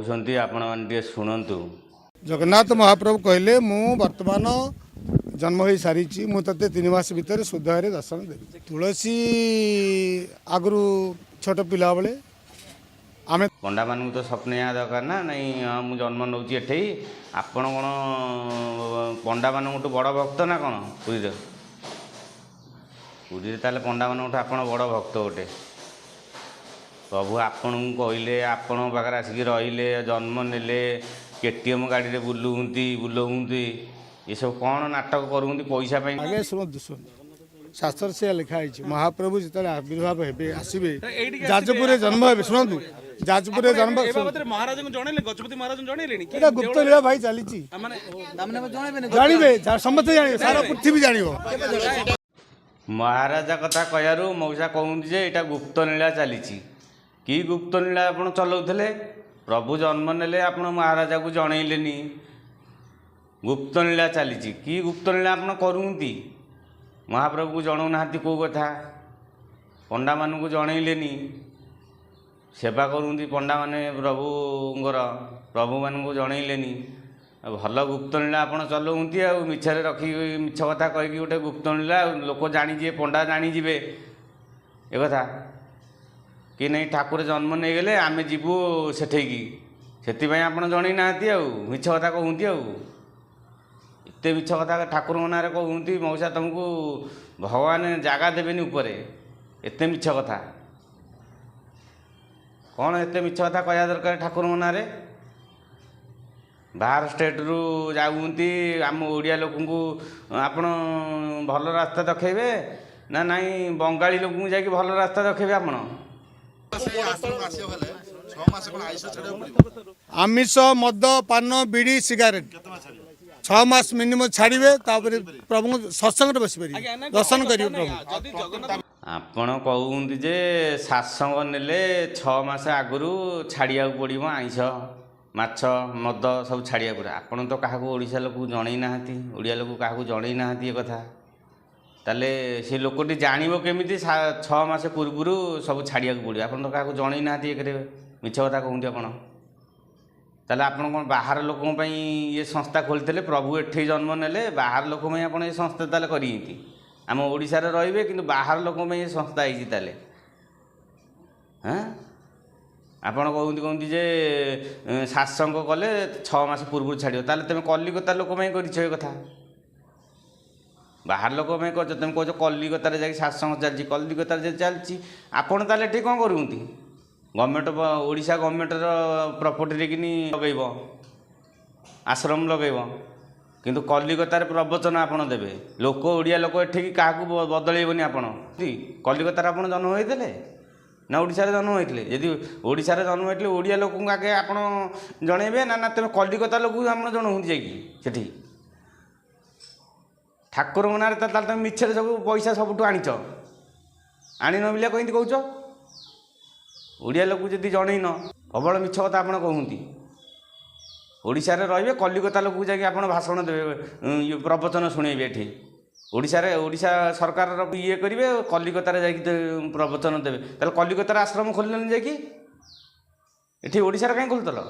କହୁଛନ୍ତି, ଆପଣମାନେ ଟିକେ ଶୁଣନ୍ତୁ। ଜଗନ୍ନାଥ ମହାପ୍ରଭୁ କହିଲେ, ମୁଁ ବର୍ତ୍ତମାନ ଜନ୍ମ ହୋଇସାରିଛି, ମୁଁ ତତେ 3 ମାସ ଭିତରେ ଶୁଦ୍ଧରେ ଦର୍ଶନ ଦେବି। ତୁଳସୀ ଆଗରୁ ଛୋଟ ପିଲାବେଳେ ଆମେ ପଣ୍ଡାମାନଙ୍କୁ ତ ସ୍ୱପ୍ନ ଏହା ଦରକାର ନା ନାଇଁ? ହଁ, ମୁଁ ଜନ୍ମ ନେଉଛି ଏଠେଇ। ଆପଣ କ'ଣ ପଣ୍ଡାମାନଙ୍କଠୁ ବଡ଼ ଭକ୍ତ ନା କ'ଣ ପୁରୀର? ପୁରୀରେ ତାହେଲେ ପଣ୍ଡାମାନଙ୍କଠୁ ଆପଣ ବଡ଼ ଭକ୍ତ ଗୋଟେ। ପ୍ରଭୁ ଆପଣଙ୍କୁ କହିଲେ, ଆପଣଙ୍କ ପାଖରେ ଆସିକି ରହିଲେ, ଜନ୍ମ ନେଲେ, କେଟିଏମ୍ ଗାଡ଼ିରେ ବୁଲୁଛନ୍ତି ବୁଲଉଛନ୍ତି, ଏସବୁ କ'ଣ ନାଟକ କରୁଛନ୍ତି ପଇସା ପାଇଁ? ଆଜ୍ଞା, ଶୁଣନ୍ତୁ ଶୁଣନ୍ତୁ, ଶାସ୍ତ୍ର ସେୟା ଲେଖା ହେଇଛି। ମହାପ୍ରଭୁ ଯେତେବେଳେ ଆବିର୍ଭାବ ହେବେ, ଆସିବେ, ଏଇଠିକି। ଯାଜପୁରରେ ଜନ୍ମ ହେବେ। ଶୁଣନ୍ତୁ, ଯାଜପୁରରେ ଜନ୍ମ ଏ ବାବଦରେ ମହାରାଜଙ୍କୁ ଜଣେଇଲେ? ଗଜପତି ମହାରାଜଙ୍କୁ ଜଣେଇଲେଣି କି? ଏଇଟା ଗୁପ୍ତ ଲୀଳା ଭାଇ, ଚାଲିଛି। ମାନେ ଜାଣିବେ, ସମସ୍ତେ ଜାଣିବେ, ସାରା ପୃଥିବୀ ଜାଣିବ। ମହାରାଜା କଥା କହିବାରୁ ମଉସା କହୁଛନ୍ତି ଯେ ଏଇଟା ଗୁପ୍ତ ଲୀଳା ଚାଲିଛି। କି ଗୁପ୍ତ ଲୀଳା ଆପଣ ଚଲାଉଥିଲେ? ପ୍ରଭୁ ଜନ୍ମ ନେଲେ, ଆପଣ ମହାରାଜାକୁ ଜଣେଇଲେନି। ଗୁପ୍ତ ଲୀଳା ଚାଲିଛି, କି ଗୁପ୍ତ ଲୀଳା ଆପଣ କରୁଛନ୍ତି? ମହାପ୍ରଭୁକୁ ଜଣାଉନାହାନ୍ତି କେଉଁ କଥା, ପଣ୍ଡାମାନଙ୍କୁ ଜଣେଇଲେନି। ସେବା କରୁଛନ୍ତି ପଣ୍ଡାମାନେ ପ୍ରଭୁଙ୍କର, ପ୍ରଭୁମାନଙ୍କୁ ଜଣେଇଲେନି। ଆଉ ଭଲ ଗୁପ୍ତ ଲୀଳା ଆପଣ ଚଲାଉଛନ୍ତି ଆଉ ମିଛରେ ରଖିକି, ମିଛ କଥା କହିକି ଗୋଟେ ଗୁପ୍ତ ଲୀଳା, ଆଉ ଲୋକ ଜାଣିଯିବେ, ପଣ୍ଡା ଜାଣିଯିବେ ଏ କଥା କି ନାଇଁ, ଠାକୁର ଜନ୍ମ ନେଇଗଲେ, ଆମେ ଯିବୁ ସେଠେଇକି। ସେଥିପାଇଁ ଆପଣ ଜଣେଇ ନାହାନ୍ତି ଆଉ ମିଛ କଥା କହୁଛନ୍ତି। ଆଉ ଏତେ ମିଛ କଥା ଠାକୁରଙ୍କ ନାଁରେ କହୁଛନ୍ତି ମଉସା, ତୁମକୁ ଭଗବାନ ଜାଗା ଦେବେନି ଉପରେ। ଏତେ ମିଛ କଥା କ'ଣ? ଏତେ ମିଛ କଥା କହିବା ଦରକାର ଠାକୁରଙ୍କ ନାଁରେ? ବାହାର ଷ୍ଟେଟ୍ରୁ ଯାଉଛନ୍ତି, ଆମ ଓଡ଼ିଆ ଲୋକଙ୍କୁ ଆପଣ ଭଲ ରାସ୍ତା ଦେଖେଇବେ ନା ନାଇଁ, ବଙ୍ଗାଳୀ ଲୋକଙ୍କୁ ଯାଇକି ଭଲ ରାସ୍ତା ଦେଖେଇବେ ଆପଣ? 6 ମାସ କଣ ଆଇଁଷ ଛାଡ଼ିବାକୁ ପଡ଼ିବ? ଆମିଷ, ମଦ, ପାନ, ବିଡ଼ି, ସିଗାରେଟ 6 ମାସ ମିନିମମ୍ ଛାଡ଼ିବେ। ତାପରେ ପ୍ରଭୁଙ୍କ ସତ୍ସଙ୍ଗରେ ବସିପାରିବେ, ଦର୍ଶନ କରିବେ ପ୍ରଭୁ। ଯଦି ଜଗନ୍ନାଥ ଆପଣ କହୁଛନ୍ତି ଯେ ସତ୍ସଙ୍ଗ ନେଲେ 6 ମାସ ଆଗରୁ ଛାଡ଼ିବାକୁ ପଡ଼ିବ, ଆଇଁଷ, ମାଛ, ମଦ ସବୁ ଛାଡ଼ିବାକୁ ପଡ଼ିବ। ଆପଣ ତ କାହାକୁ, ଓଡ଼ିଶା ଲୋକକୁ ଜଣେଇ ନାହାନ୍ତି, ଓଡ଼ିଆ ଲୋକ କାହାକୁ ଜଣେଇ ନାହାନ୍ତି ଏ କଥା। ତାହେଲେ ସେ ଲୋକଟି ଜାଣିବ କେମିତି 6 ମାସ ପୂର୍ବରୁ ସବୁ ଛାଡ଼ିବାକୁ ପଡ଼ିବ? ଆପଣ ତ କାହାକୁ ଜଣେଇ ନାହାନ୍ତି ଏକରେ, ମିଛ କଥା କହୁଛନ୍ତି ଆପଣ। ତାହେଲେ ଆପଣ କ'ଣ ବାହାର ଲୋକଙ୍କ ପାଇଁ ଇଏ ସଂସ୍ଥା ଖୋଲିଥିଲେ? ପ୍ରଭୁ ଏଠି ଜନ୍ମ ନେଲେ, ବାହାର ଲୋକଙ୍କ ପାଇଁ ଆପଣ ଏ ସଂସ୍ଥା ତାହେଲେ କରିଛନ୍ତି? ଆମ ଓଡ଼ିଶାରେ ରହିବେ କିନ୍ତୁ ବାହାର ଲୋକଙ୍କ ପାଇଁ ଏ ସଂସ୍ଥା ହେଇଛି ତାହେଲେ? ହାଁ, ଆପଣ କହୁଛନ୍ତି କହୁଛନ୍ତି ଯେ ସତ୍ସଙ୍ଗ କଲେ 6 ମାସ ପୂର୍ବରୁ ଛାଡ଼ିବ। ତାହେଲେ ତୁମେ କଲିକତା ଲୋକ ପାଇଁ କରିଛ ଏ କଥା? ବାହାର ଲୋକ ପାଇଁ କରିଛ? ତୁମେ କହୁଛ କଲିକତାରେ ଯାଇକି ସତ୍ସଙ୍ଗ ଚାଲିଛି। କଲିକତାରେ ଯଦି ଚାଲିଛି, ଆପଣ ତାହେଲେ ଏଠି କ'ଣ କରୁଛନ୍ତି? ଗଭର୍ଣ୍ଣମେଣ୍ଟ, ଓଡ଼ିଶା ଗଭର୍ଣ୍ଣମେଣ୍ଟର ପ୍ରପର୍ଟିରେ କିନି ଲଗେଇବ, ଆଶ୍ରମ ଲଗେଇବ, କିନ୍ତୁ କଲିକତାରେ ପ୍ରବଚନ ଆପଣ ଦେବେ। ଲୋକ, ଓଡ଼ିଆ ଲୋକ ଏଠିକି କାହାକୁ ବଦଳେଇବନି ଆପଣ। କି କଲିକତାରେ ଆପଣ ଜନ୍ମ ହୋଇଥିଲେ ନା ଓଡ଼ିଶାରେ ଜନ୍ମ ହୋଇଥିଲେ? ଯଦି ଓଡ଼ିଶାରେ ଜନ୍ମ ହୋଇଥିଲେ, ଓଡ଼ିଆ ଲୋକଙ୍କୁ ଆଗେ ଆପଣ ଜଣେଇବେ ନା? ନା ତୁମେ କଲିକତା ଲୋକକୁ ଆପଣ ଜଣାଉଛନ୍ତି ଯାଇକି ସେଠି ଠାକୁରଙ୍କ ନାଁରେ? ତାହେଲେ ତମେ ମିଛରେ ସବୁ ପଇସା ସବୁଠୁ ଆଣିଛ। ଆଣିନ ବୋଲି କେମିତି କହୁଛ? ଓଡ଼ିଆ ଲୋକକୁ ଯଦି ଜଣେଇନ, ପ୍ରବଳ ମିଛ କଥା ଆପଣ କହୁଛନ୍ତି। ଓଡ଼ିଶାରେ ରହିବେ, କଲିକତା ଲୋକକୁ ଯାଇକି ଆପଣ ଭାଷଣ ଦେବେ, ଇଏ ପ୍ରବଚନ ଶୁଣେଇବେ ଏଠି ଓଡ଼ିଶାରେ। ଓଡ଼ିଶା ସରକାରର ଇଏ କରିବେ, କଲିକତାରେ ଯାଇକି ପ୍ରବଚନ ଦେବେ। ତାହେଲେ କଲିକତାରେ ଆଶ୍ରମ ଖୋଲିଲେନି ଯାଇକି, ଏଠି ଓଡ଼ିଶାରେ କାହିଁ ଖୋଲୁଥିଲ?